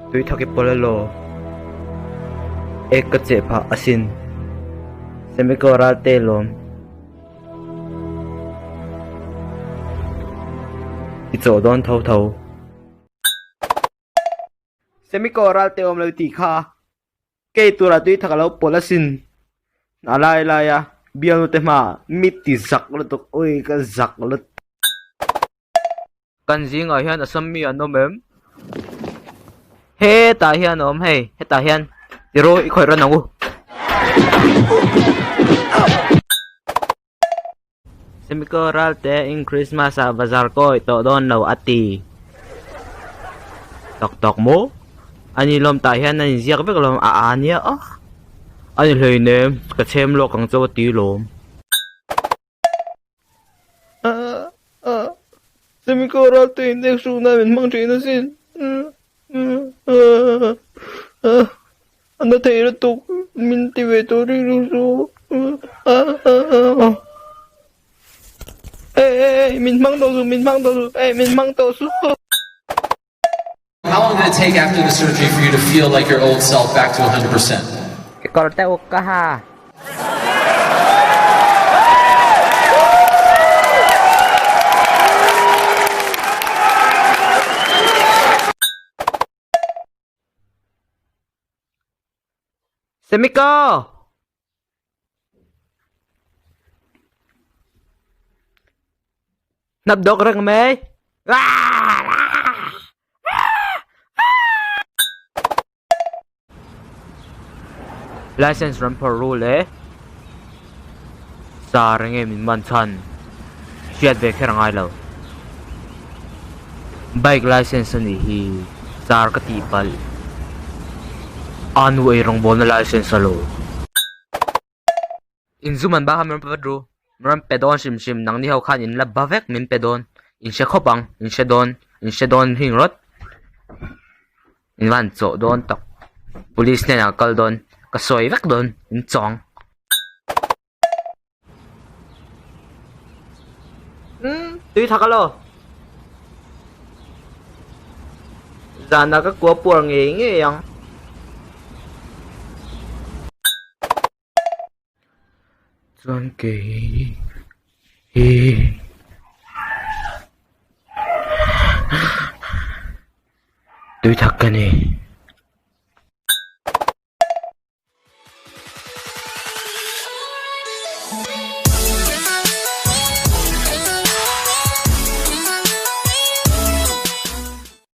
Tui thak i pawlh elaw? Ek ka cheh phah asin. Semiko ralte lawm. I chawh dawn tho tho. Semiko ralte awm lo tih kha kei turah tui thak a lo pawlh asin. A lai lai a bialnu te hmaah mi ti zak lutuk ui ka zak lutuk. Kan zingah hian Assam mi an awm em? Hetah hian a awm hei, hetah hian i ro i khawih rawn ang u. Semiko ralte in Christmas ah bazar kawi tawh dawn lo a ti. Tak tak maw? Ani lawm tah hian a inziak vek lawm a a nia a. Ani hleinem ka chhem lawk ang chauh a ti lawm. Semiko ralte in ek hrukna min hmang thin asin. A na thei lutuk min ti ve tawh rih lo chu. Ei ei ei min hmang tawh suh min hmang tawh suh ei min hmang tawh suh. How long did it take after the surgery for you to feel like your old self back to 100%? Kekawr te uk ka ha. Semiko! Hnap dawk reng mai. License ram phawrh ru le sar enge min man chhan hriat ve kher a ngai lo. Bike license a nih hi sar ka tih palh. A nu ei rawngbawlna license a lo. In zum an ba kha min rawn pe vat ru. Min rawn pe dawn hrim hrim nangni ho khan in la ba vek min pe dawn. In hre khawp ang in hre dawn in hre dawn hing rawt. In van chawh dawn tak. Police hnenah ka kal dawn ka sawi vek dawn in chawng. Umm tui thak alo. Zanah ka kua puar ngei ngei ang. Chuan kei hi tui thak ka ni.